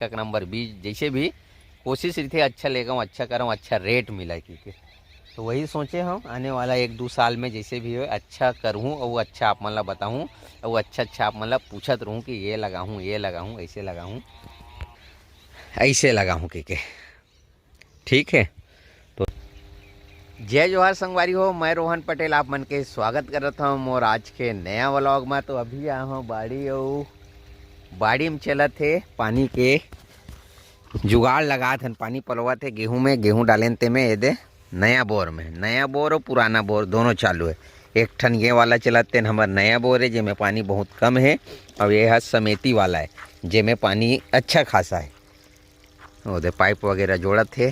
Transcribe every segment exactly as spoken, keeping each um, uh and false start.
एक नंबर बीज, जैसे भी कोशिश रहिथे अच्छा लेगऊँ, अच्छा करऊँ, अच्छा रेट मिले कहिके। तो वही सोचे हँव, आने वाला एक दू साल में जैसे भी होय, अच्छा करहूँ अउ अच्छा आप मन ला बताहूँ, अउ अच्छा अच्छा आप मन ला पूछत रहूँ कि ये लगाहूँ, ये लगाहूँ, ऐसे लगाहूँ, ऐसे लगाहूँ कहिके। ठीक है, तो जय जोहार संगवारी हो, मैं रोहन पटेल आप मन के स्वागत करत हँव मोर आज के नया व्लॉग में। तो अभी आए हँव बाड़ी, अउ बाड़ी में चलत हे पानी के जुगाड़ लगात हन, पानी पलोवत हे गेहूं में, गेहूं डालेन ते में, ये दे नया बोर में, नया बोर अउ पुराना बोर दोनों चालू हे। एक ठन ये वाला चलत तेन हमर नया बोर हे, जेमे पानी बहुत कम हे, अउ ये ह समेती वाला हे, जेमे पानी अच्छा खासा हे। ओदे पाइप वगैरह जोड़त हे।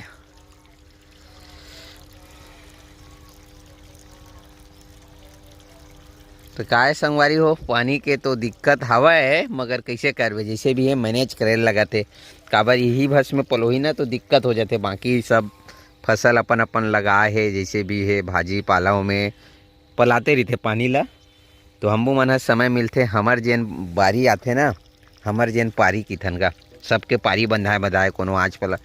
तो काय संगवारी हो, पानी के तो दिक्कत हवय, मगर कइसे करबे, जइसे भी हे मैनेज करे लगत हे। काबर इही भस में पलोही ना तो दिक्कत हो जाथे, बाकी सब फसल अपन अपन लगाए हे, जइसे भी हे भाजी पालव में पलाते रहिथे पानी ला। तो हमू मन ह समय मिलथे, हमर जेन बारी आथे ना, हमर जेन पारी किथन गा, सबके पारी बंधाए बंधाए, कोनो आज पला,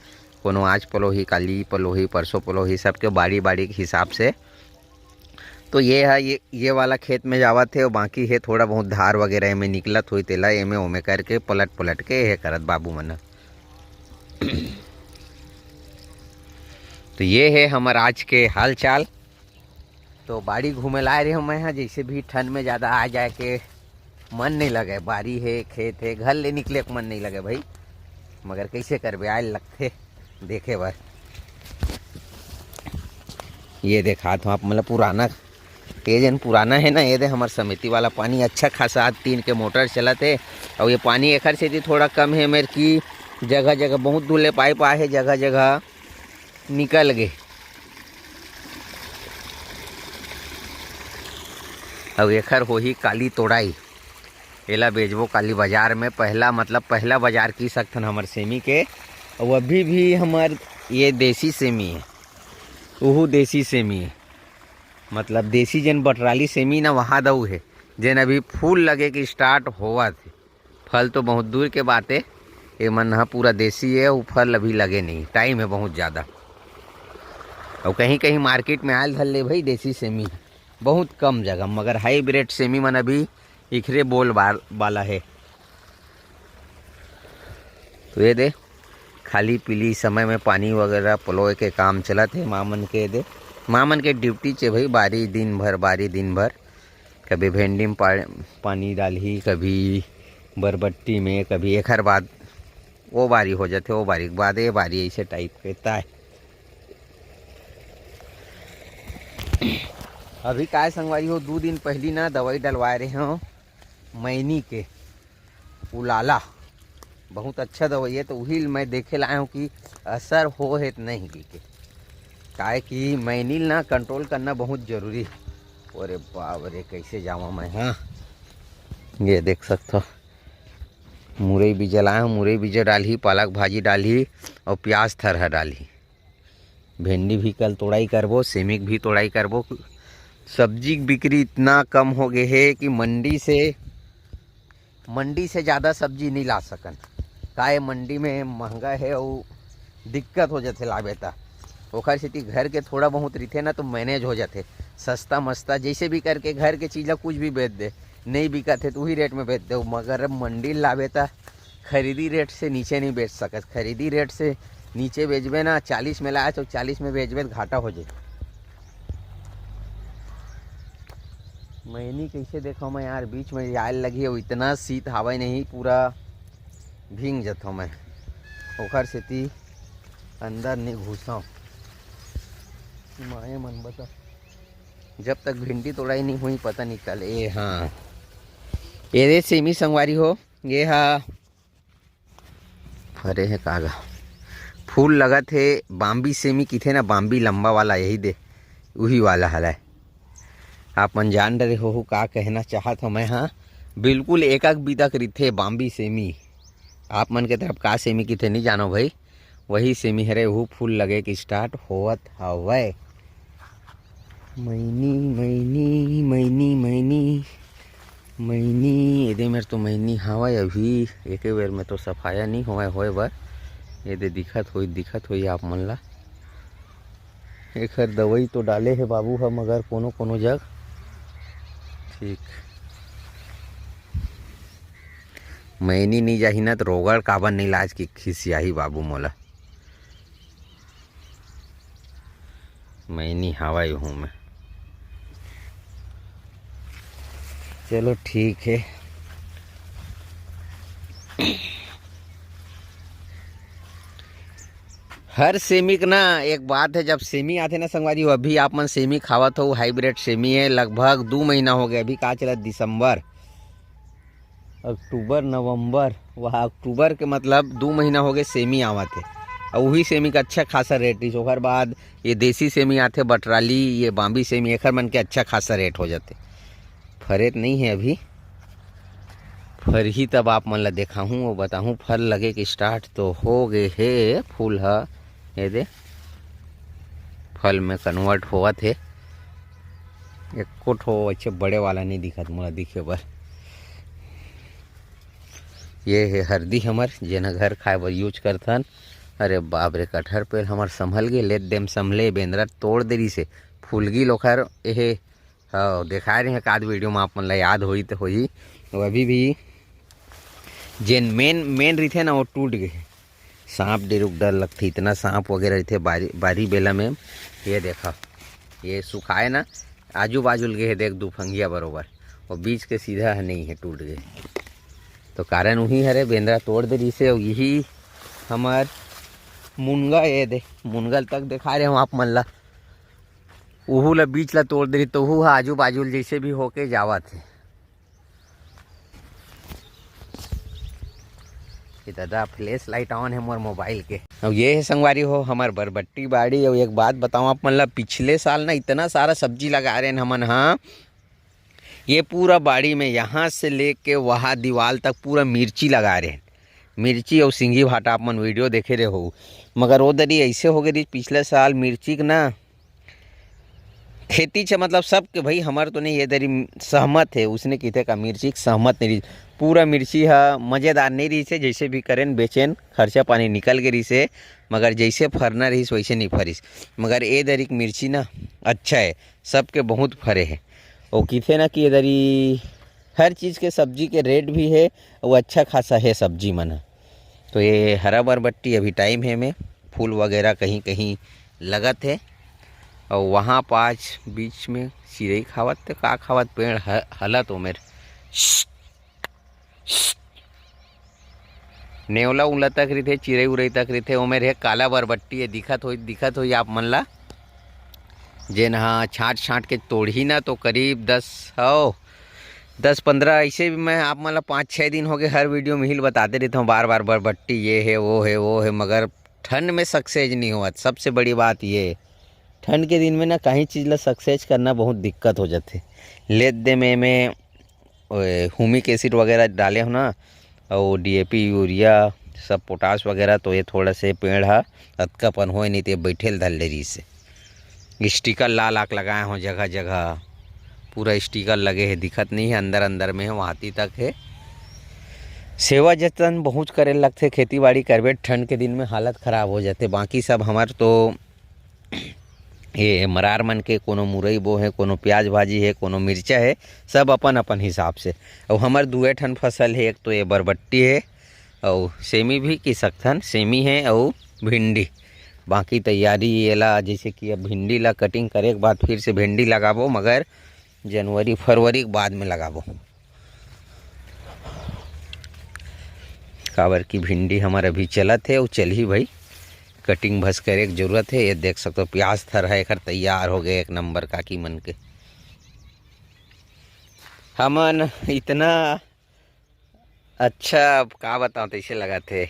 कोनो आज पलोही, काली पलोही, परसों पलोही, सबके बाड़ी बाड़ी के हिसाब से। तो ये ह, ये, ये वाला खेत में जावत हे, अउ बाकी हे थोड़ा बहुत धार वगैरह एमे निकलत होई, तेला एमे ओमे करके पलट पलट के हे करत बाबू मन ह। तो ये हे हमर आज के हालचाल। तो बाड़ी घूमे ला आए रहे मैं ह, जैसे भी ठंड में ज़्यादा आ जाए के मन नहीं लगे, बारी हे, खेत हे, घर ले निकले के मन नहीं लगे भाई, मगर कैसे करबे, आए लगथे देखे बर। ये देखात हूँ आप, मतलब पुराना, ये जन पुराना है ना, ये दे हमर समिति वाला पानी अच्छा खासा आज तीन के मोटर चलत हे, और ये पानी एकर सेती थोड़ा कम है मेर की जगह जगह बहुत दूर ले पाइप आए हे, जगह जगह निकल गे। अब एखर होही काली तोड़ाई, एला बेचबो काली बाजार में। पहला, मतलब पहला बाजार की सकथन हमर सेमी के, अउ अभी भी हमर ये देसी सेमी है, उहू देसी सेमी है, मतलब देसी जेन बटराली सेमी ना, वहाँ दऊ है, जेन अभी फूल लगे के स्टार्ट होवत है। फल तो बहुत दूर के बात है, ये मन ह पूरा देसी है, वो फल अभी लगे नहीं, टाइम है बहुत ज़्यादा। और कहीं कहीं मार्केट में आयल धर ले भाई देसी सेमी, बहुत कम जगह, मगर हाइब्रिड सेमी मन अभी इखरे बोल बाल वाला है। तो ये दे खाली पीली समय में पानी वगैरह पलोए के काम चलत है माँ मन के। दे माँ मन के ड्यूटी चे भाई, बारी दिन भर, बारी दिन भर, कभी भेंडी में पा-, पानी डालही, कभी बरबट्टी में, कभी एखर बाद वो बारी हो जाथे, वो बारी के बाद ये बारी, ऐसे टाइप के ताय। अभी काय संगवारी हो, दू दिन पहली ना दवाई डलवाए रहे हो मैनी के, उलाला, बहुत अच्छा दवाई है, तो वही मैं देखे लाए हूँ कि असर हो है तो नहीं की के, काहे कि मैनी ना कंट्रोल करना बहुत जरूरी है। अरे बाप रे, कैसे जावा मैं, हाँ, ये देख सकते हो, मुरई बीजा लाए हूँ, मुरई बीजा डालही, पालक भाजी डालही और प्याज थरहा डालही। भेंडी भी कल तोड़ाई करबो, सेमी के भी तोड़ाई करबो। सब्जी के बिक्री इतना कम हो गए हे कि मंडी से, मंडी से ज़्यादा सब्जी नहीं ला सकन। काहे, मंडी में महंगा है और दिक्कत हो जाथे लाबे ता। ओखर सेती घर के थोड़ा बहुत रहिथे ना तो मैनेज हो जाथे, सस्ता मस्ता जैसे भी करके घर के चीज़ ला कुछ भी बेच दे, नहीं बिकत है तो वही रेट में बेच दे। मगर मंडी लाबे ता खरीदी रेट से नीचे नहीं बेच सकत। खरीदी रेट से नीचे बेचबे ना, चालीस में लाए तो चालीस में बेचबे तो घाटा हो जाए। मैनी कैसे देखो मैं यार, बीच में आयल लगी हो, इतना शीत हवा नहीं, पूरा भींग जथो मैं, ओखर सेती अंदर नहीं घुसो। माए मन बता, जब तक भिंडी तोड़ाई नहीं हुई पता नहीं कल। ए हाँ, ये रे सेमी संगवारी हो, ये हा फरे हे कागा, फूल लगत हे, बाम्बी सेमी किथे ना, बाम्बी लंबा वाला, यही दे, उही वाला हला। आप मन जान डरे होहू का कहना चाहत हो मैं, हाँ, बिल्कुल एकक बिदक रिथे बाम्बी सेमी। आप मन के तरफ का सेमी किथे नहीं जानो भाई, वही सेमी हरे, उहू फूल लगे के स्टार्ट होवत हवय। मैनी, मैनी, मैनी, मैनी। मैनी, एदे मेर तो मैनी हावय, अभी एके बेर में तो सफाया नहीं होवय होय बर। एदे दिखत होई, दिखत होई आप मन ला। एखर दवाई तो डाले हे बाबू ह, मगर कोनो कोनो जग ठीक। मैनी नहीं जाही ना, त रोगड़ काबर नहीं लाज के खिसियाही बाबू मोला। मैनी हावय हूँ मैं। चलो ठीक है। हर सेमी के ना एक बात है, जब सेमी आथे ना संगवारी हो, अभी आप मन सेमी खावत हो, हाइब्रिड सेमी है, लगभग दू महीना हो गया। अभी का चलत, दिसंबर, अक्टूबर, नवंबर, वह अक्टूबर के मतलब दू महीना हो गए सेमी आवत है, और वही सेमी का अच्छा खासा रेट रहिस। ओकर बाद ये देसी सेमी आथे, बटराली, ये बाम्बी सेमी, एखर मन के अच्छा खासा रेट हो जाते। फरे त नहीं है अभी, फरही तब आप मन ला देखाहूँ और बताहूँ। फल लगे के स्टार्ट तो हो गए हे, फूल ह ये दे फल में कन्वर्ट होवत हे। एको ठो अच्छे बड़े वाला नहीं दिखत मोला दिखे बर। ये हे हरदी हमर, जेन घर खाए बर यूज करथन। अरे बाप रे, कटहर पेड़ हमर संभल गे, लेत देम संभले, बेंदरा तोड़ दे रहिसे, फूलगी लोखर एहे। हाँ, देखाए रहे एक आध वीडियो में, आप मन ला याद होई तो होई। वो अभी भी जेन मेन, मेन रहिथे ना, वो टूट गए। सांप डेरुक डर लगथे, इतना सांप वगैरह रहिथे बारी, बारी बेला में। ये देखा, ये सुखाए ना, आजू बाजू लगे हे, देख, दू फंगिया बरोबर, वो बीच के सीधा है नहीं है, टूट गए। तो कारण वही हरे, बेंदरा तोड़ दे रहिसे, और यही हमार मुनगा, ये दे, मुनगल तक देखा रहे हूँ आप मन ला, उहू ला बीच ला तोड़ दे रही, तो उहू हा आजू बाजू ल जैसे भी होके जावत हे। ये दादा, फ्लैश लाइट ऑन है मोर मोबाइल के। अब ये है संगवारी हो हमार बरबट्टी बाड़ी। और एक बात बताऊँ आप मन ला, पिछले साल ना इतना सारा सब्जी लगा रहे हैं हमन, हाँ, ये पूरा बाड़ी में यहाँ से लेके वहाँ दीवाल तक पूरा मिर्ची लगा रहे हैं। मिर्ची और सिंगी भाटा आप मन वीडियो देखे रहे हो, मगर वो दरी ऐसे हो गई रही पिछले साल मिर्ची के ना खेती छ, मतलब सबके भाई, हमर तो नहीं, ये दरी सहमत है, उसने किथे का मिर्ची के सहमत नहीं रही। पूरा मिर्ची हा मज़ेदार नहीं रही से, जैसे भी करेन बेचेन, खर्चा पानी निकल के रही से, मगर जैसे फरना रही वैसे नहीं फरिस। मगर ए दरी के मिर्ची ना अच्छा है, सबके बहुत फरे है। वो किथे ना कि ए दरी हर चीज़ के सब्जी के रेट भी है, वो अच्छा खासा है सब्जी मन ह। तो ये हरा बरबट्टी अभी टाइम है में, फूल वगैरह कहीं कहीं लगत है। और वहाँ पास बीच में चिरई खावत, ते का खावत, पेड़ ह-, हलत ओमेर। नेवला उला तक रहिथे, चिरई उरई तक रहिथे, ओमेर हे काला बरबट्टी है, दिखत होई, दिखत होई आप मन ला। जेन हा छांट छांट के तोड़ही ना, तो करीब दस, हौ, दस पंद्रह, ऐसे भी मैं आप मन ला पाँच छः दिन हो गए, हर वीडियो में हिल बताते रहता हूँ बार बार, बरबट्टी ये है, वो है, वो है, मगर ठंड में सक्सेस नहीं होवत। सबसे बड़ी बात ये, ठंड के दिन में ना कहीं चीज़ ला सक्सेस करना बहुत दिक्कत हो जाथे। लेत दे में, में ओए, ह्यूमिक एसिड वगैरह डाले हो ना, और डीएपी, यूरिया, सब पोटाश वगैरह, तो ये थोड़ा से पेड़ हा अतका पन होए नहीं, तो ये बैठे ल धर ले रही से। स्टिकर ला लाक लगाए हो जगह जगह, पूरा स्टिकर लगे है, दिखत नहीं है, अंदर अंदर में है, वहाँ ती तक है। सेवा जतन बहुत करे लगथे, खेती बाड़ी करबे, ठंड के दिन में हालत खराब हो जाथे। बाकी सब हमार तो ये मरार मन के, कोनो मुरई बो है, कोनो प्याज भाजी है, कोनो मिर्चा है, सब अपन अपन हिसाब से। और हमार दुए ठन फसल है, एक तो ये बरबट्टी है, और सेमी भी की सकथन, सेमी है और भिंडी। बाकी तैयारी एला, जैसे कि अब भिंडी ला कटिंग करे के बाद फिर से भिंडी लगाबो, मगर जनवरी फरवरी के बाद में लगाबो, काबर कि भिंडी हमर अभी चलत है, अउ चलही भाई, कटिंग भस करे के जरूरत है। ये देख सकते हो, प्याज थर है, एकर तैयार हो गए एक नंबर काकी मन के। हमन इतना अच्छा, अब का बताओ, तैसे लगात हे।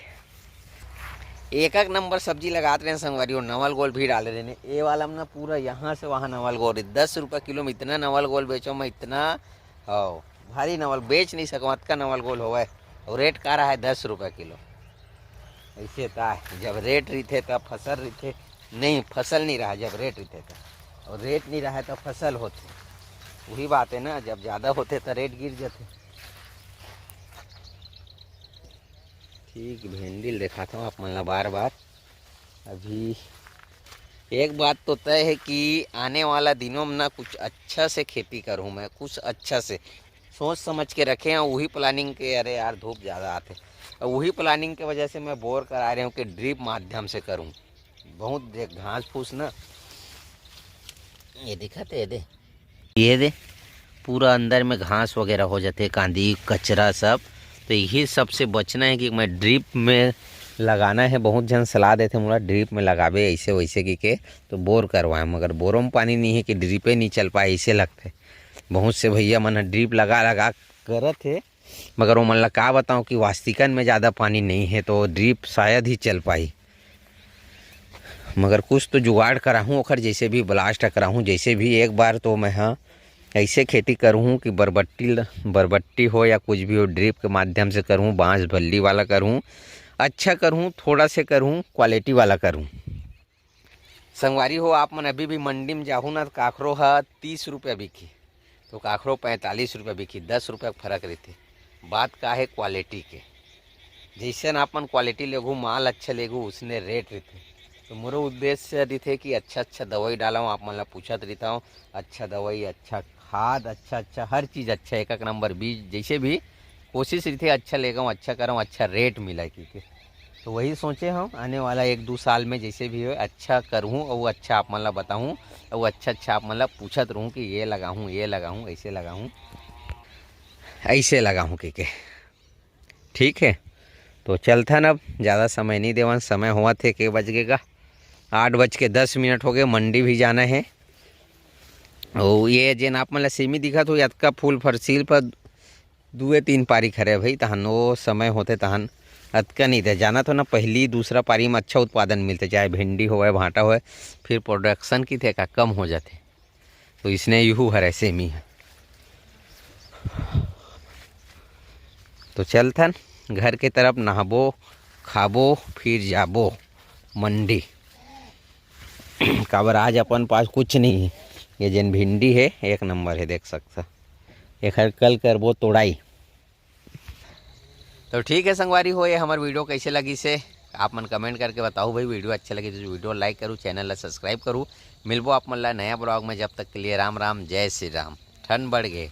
एक एक नंबर सब्जी लगात रहे संगवारी, और नवल गोल भी डाले रहे। ये वाला में ना पूरा यहाँ से वहाँ नवल गोल, दस रुपये किलो में इतना नवल गोल बेचो मैं, इतना, हो, भारी नवल, बेच नहीं सको, अतका नवल गोल होवे। और रेट का रहा है? दस रुपये किलो। ऐसे ता है, जब रेट रहिथे तब फसल रहिथे, नहीं, फसल नहीं रहा जब रेट रहिथे तब, और रेट नहीं रहा तो फसल होथे। वही बात है ना, जब ज़्यादा होथे तो रेट गिर जाथे। ठीक, भिंडी ल देखात हूँ आप मन ला बार बार। अभी एक बात तो तय है कि आने वाला दिनों में ना कुछ अच्छा से खेती करूँ मैं, कुछ अच्छा से सोच समझ के रखे हैं। वही प्लानिंग के, अरे यार, धूप ज़्यादा आते, और वही प्लानिंग के वजह से मैं बोर करा रहे हूँ कि ड्रिप माध्यम से करूँ। बहुत देख, घास फूस ना, ये दिखत है, ये दे, ये दे, पूरा अंदर में घास वगैरह हो जाते, कांदी, कचरा सब। तो यही सबसे बचना है कि मैं ड्रिप में लगाना है। बहुत झन सलाह देथे मोला, ड्रिप में लगाबे ऐसे वैसे की के, तो बोर करवाए, मगर बोरों में पानी नहीं है कि ड्रिपे नहीं चल पाए, ऐसे लगथे। बहुत से भैया मन ह ड्रिप लगा लगा करत हे, मगर ओमन ला का बताऊं कि वास्तिकन में ज़्यादा पानी नहीं है, तो ड्रिप शायद ही चल पाई। मगर कुछ तो जुगाड़ कराहूँ ओखर, जैसे भी ब्लास्ट कराहूँ, जैसे भी। एक बार तो मैं ह ऐसे खेती करहूँ कि बरबट्टी ल-, बरबट्टी हो या कुछ भी हो, ड्रिप के माध्यम से करहूँ, बांस बल्ली वाला करहूँ, अच्छा करहूँ, थोड़ा से करहूँ, क्वालिटी वाला करहूँ। संगवारी हो, आप मन अभी भी मंडी में जाहू ना, तो काखरो ह तीस रुपया बिकी, तो काखरो पैंतालीस रुपया बिकी, दस रुपया के फर्क रहिथे। बात का है? क्वालिटी के। जैसन आप मन क्वालिटी लेगू, माल अच्छा लेगू, उसने रेट रहिथे। तो मोरो उद्देश्य रहिथे कि अच्छा अच्छा दवाई डालूँ, आप मन ला पूछत रहिथौं, अच्छा दवाई, अच्छा खाद, अच्छा अच्छा हर चीज़, अच्छा एक एक नंबर बीज, जैसे भी कोशिश रहिथे अच्छा लेगऊँ, अच्छा करऊँ, अच्छा रेट मिले, क्योंकि तो वही सोचे हूँ आने वाला एक दू साल में जैसे भी हो, अच्छा करहूँ और अच्छा आप मन ला बताहूँ और अच्छा अच्छा आप मन ला पूछत रहूँ कि ये लगाहूँ, ये लगाहूँ, ऐसे लगाहूँ, ऐसे लगाहूँ के, के। ठीक है, तो चलथन अब, ज़्यादा समय नहीं देवन, समय होवत हे, के बज गे गा, आठ बज के दस मिनट हो गए, मंडी भी जाना है। और ये जेन आप मन ला सेमी दिखत हो, अतका फूल फरसील पर दुए तीन पारी खरे भाई, तहन वो समय होथे तहन अतका नहीं दे। जानत हो ना, पहली दूसरा पारी में अच्छा उत्पादन मिलथे, चाहे भिंडी होवय, भांटा होवय, फिर प्रोडक्शन की थे का कम हो जाथे। तो इसने यहू हरे सेमी ह। तो चलथन घर के तरफ, नहाबो, खाबो, फिर जाबो मंडी। काबर आज अपन पास कुछ नहीं है। ये जेन भिंडी है, एक नंबर है, देख सकता। एखर कल करबो तोड़ाई। तो ठीक है संगवारी हो, ये हमर वीडियो कैसे लगिस हे, आप मन कमेंट करके बताओ भाई। वीडियो अच्छा लगे तो वीडियो लाइक करू, चैनल ला सब्सक्राइब करू। मिलबो आप मन ला नया ब्लॉग में, जब तक के लिए राम राम, जय श्री राम। ठंड बढ़ गए,